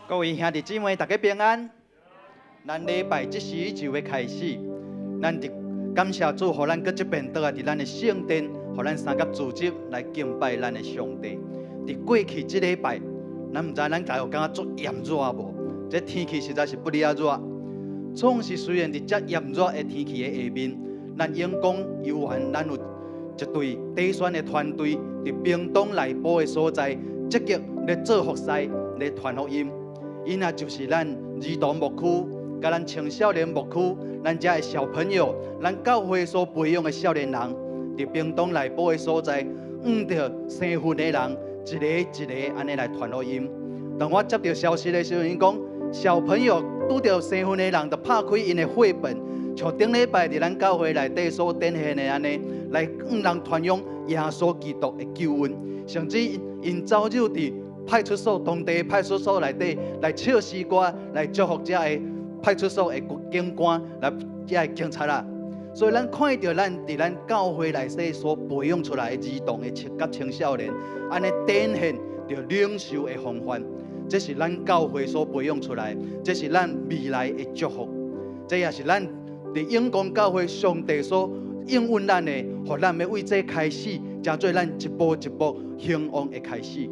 各位兄弟姊妹，大家平安。咱禮拜這時就欲開始，咱佇感謝主，予咱閣這遍倒來佇咱的聖殿，予咱三佮組織來敬拜咱的上帝。佇過去這禮拜，咱毋知咱家有感覺足炎熱無？這天氣實在是不離仔熱。總是雖然佇遮炎熱的天氣的下面，咱永光遊園，咱有一隊短宣的團隊佇屏東內埔的所在，積極咧做服侍，咧傳福音。𪜶也就是咱兒童牧區、佮咱青少年牧區，咱遮的小朋友，咱教會所培養的少年人，佇屏東內埔的所在，向著生分的人，一个一个按呢來傳福音。當我接著消息的時陣，𪜶講小朋友拄著生分的人，就拍開𪜶的繪本，像頂禮拜佇咱教會內底所展現的按呢，來向人傳揚耶穌基督的救恩，甚至𪜶走入佇派出所，當地派出所內底來唱詩歌，來祝福遮的派出所的警官，來遮的警察啦。所以咱看著咱佇咱教會內底所培養出來的兒童的青佮青少年，按呢展現著領袖的風範。這是咱教會所培養出來，這是咱未來的祝福。這也是咱佇永光教會上帝所應允咱的，予咱欲為這開始，成做咱一步一步興旺的開始。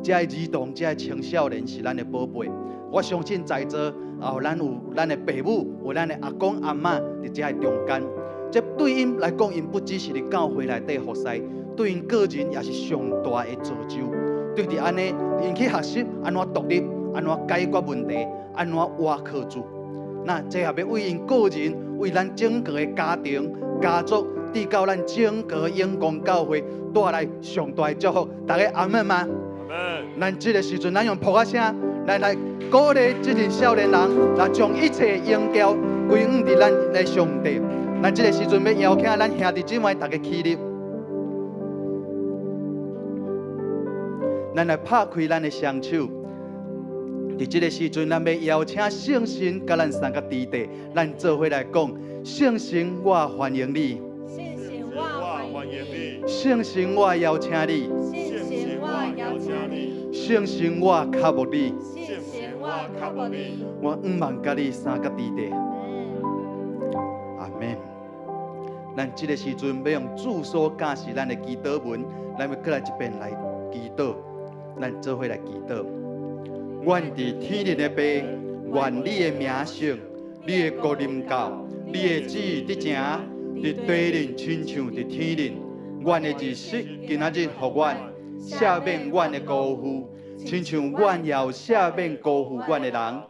這个兒童、這个青少年是咱的寶貝。我相信在座也有咱有咱的爸母，有咱的阿公阿嬤佇遮的中間。這對𪜶來講，𪜶不只是佇教會內底服侍，對𪜶個人也是上大的造就。對佇按呢，𪜶去學習按怎獨立，按怎解決問題，按怎倚靠主。那這也欲為𪜶個人，為咱整個的家庭、家族，直到咱整個永光教會帶來上大的祝福。大家阿們嗎？咱這个時陣，咱用噗仔聲來來鼓勵這群少年人，來將一切榮耀歸予佇咱的上帝。咱這个時陣欲邀請咱兄弟姊妹逐家起立，咱來拍開咱的雙手。佇這个時陣，咱欲邀請聖神佮咱三個弟弟，咱做伙來講：聖神，我歡迎你；聖神，我歡迎你；聖神，我邀請你；聖神，我邀請你；聖神，我渴慕你；聖神，我渴慕你。我向望佮你三個弟弟。阿們。咱這个時陣欲用主所教示咱的祈禱文，咱欲閣來一遍來祈禱，咱做伙來祈禱。阮佇天頂的父，願你的名聖，你的國臨到，你的旨意得成，佇地頂親像佇天頂。阮的日食今仔日予阮，赦免阮的辜負，親像阮也有赦免辜負阮的人。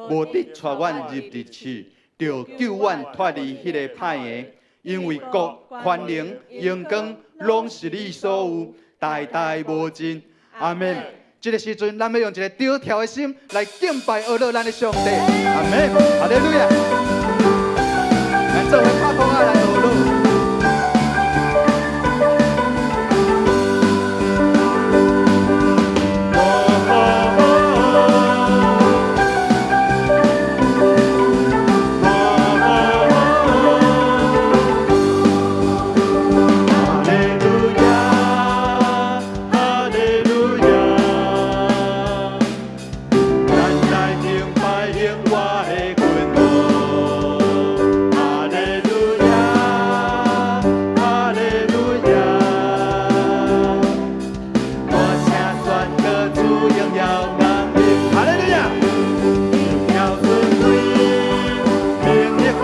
無得帶阮入佇試，著救阮脫離彼个歹的。因為國、權能、榮光，攏是你所有，代代無盡。阿們。這个時陣，咱欲用一个著跳的心來敬拜阿樂咱的上帝。阿們，哈利路亞。咱做伙拍鼓仔來學樂。哈利路亞，哈利路亞，咱來敬拜永活的君王。哈利路亞，哈利路亞，大聲宣告主榮耀降臨。哈利路亞，榮耀尊貴，能力權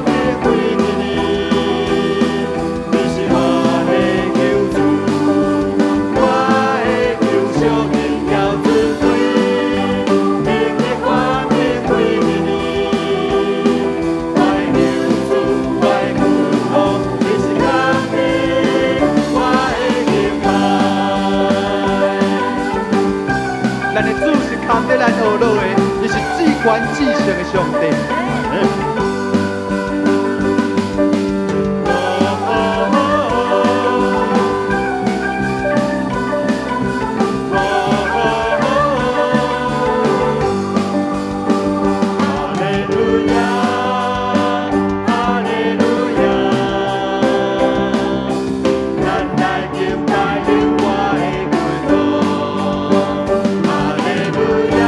柄歸予你，你是我的救主，我的救贖，榮耀尊貴，能力權柄歸予你，我的救主，我的君王，你是降臨，我的敬拜。咱的主是堪得咱學樂的，伊是至懸至聖的上帝。哈利路亞，哈利路亞，咱來敬拜永活的君王。哈利路亞，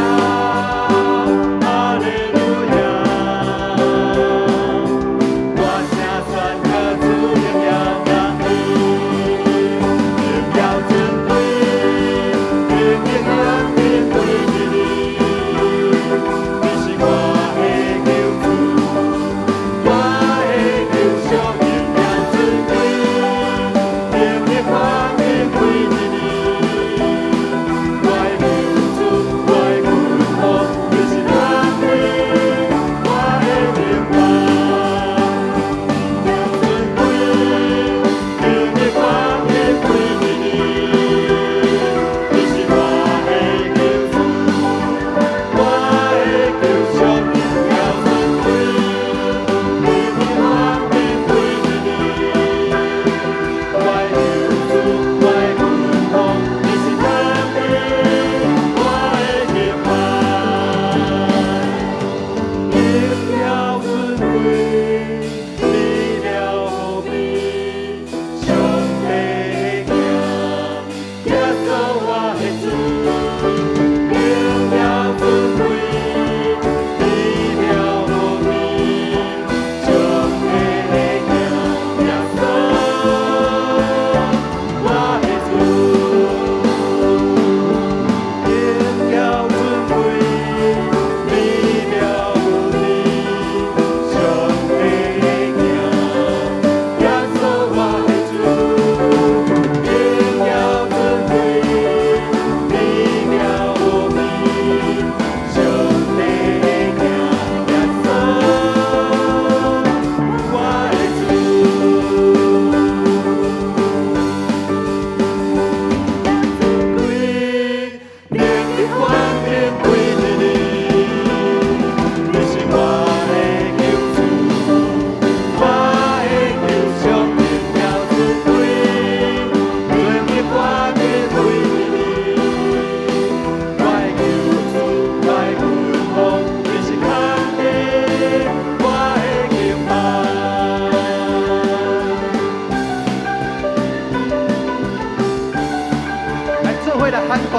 伙來喊話。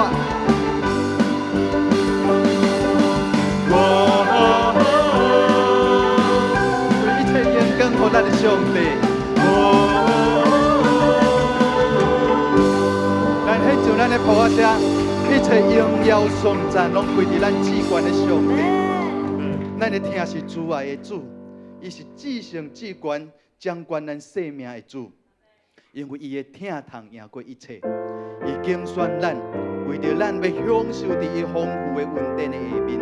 哦，對一切榮光予咱的上帝。哦，咱獻上咱的噗仔聲，一切榮耀頌讚攏歸佇咱至懸的上帝。咱的疼是慈愛的主，伊是至聖至懸掌管咱生命的主，因為伊的疼痛贏過一切，伊揀選咱，為著咱欲享受佇伊豐富的恩典的下面，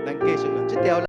咱繼續用這條。